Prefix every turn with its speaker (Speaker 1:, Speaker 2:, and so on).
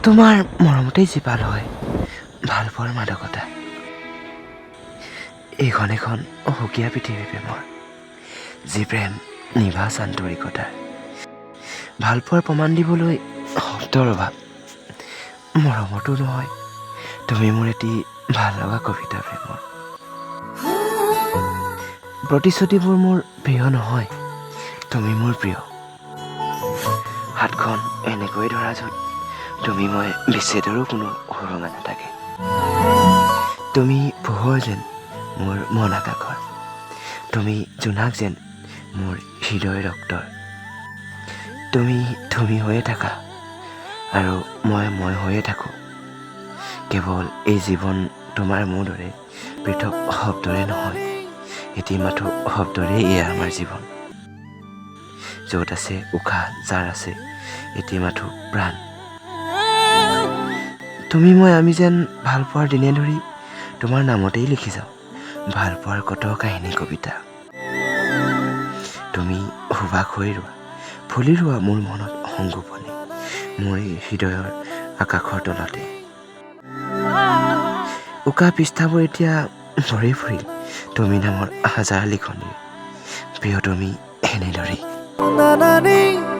Speaker 1: তোমাৰ মৰমতেই জীপাল হয় ভালপোৱাৰ মাদকতা। এইখন এখন সুকীয়া পৃথিৱী প্ৰেমৰ, যি প্ৰেম নিভাঁজ আন্তৰিকতাৰ। ভালপোৱাৰ প্ৰমাণ দিবলৈ শব্দৰ অভাৱ, মৰমতো নহয়। তুমি মোৰ এটি ভাল লগা কবিতা প্ৰেমৰ। প্ৰতিশ্ৰুতিবোৰ মোৰ প্ৰিয় নহয়, তুমি মোৰ প্ৰিয়। হাতখন এনেকৈ ধৰা য'ত তুমি মই বিচ্ছেদৰো কোনো সুৰুঙা নাথাকে। তুমি পোহৰ যেন মোৰ মন আকাশৰ, তুমি জোনাক যেন মোৰ হৃদয় ৰক্তৰ। তুমি তুমি হৈয়ে থাকা আৰু মই মই হৈয়ে থাকোঁ। কেৱল এই জীৱন তোমাৰ মোৰ দৰে পৃথক শব্দৰে নহয়, এটি মাথো শব্দৰে এয়া আমাৰ জীৱন, য'ত আছে উশাহ, যাৰ আছে এটি মাথো প্ৰাণ। তুমি মই আমি যেন ভালপোৱাৰ দিনে ধৰি তোমাৰ নামতেই লিখি যাওঁ ভালপোৱাৰ কত কাহিনী কবিতা। তুমি সুবাস হৈ ৰোৱা, ফুলি ৰোৱা মোৰ মনত সংগোপনে, মোৰ এই হৃদয়ৰ আকাশৰ তলতে। উকা পৃষ্ঠাবোৰ এতিয়া ভৰি ফুৰিল তুমি নামৰ হাজাৰ লিখনিৰে। প্ৰিয়, তুমি এনেদৰেই
Speaker 2: নানানি।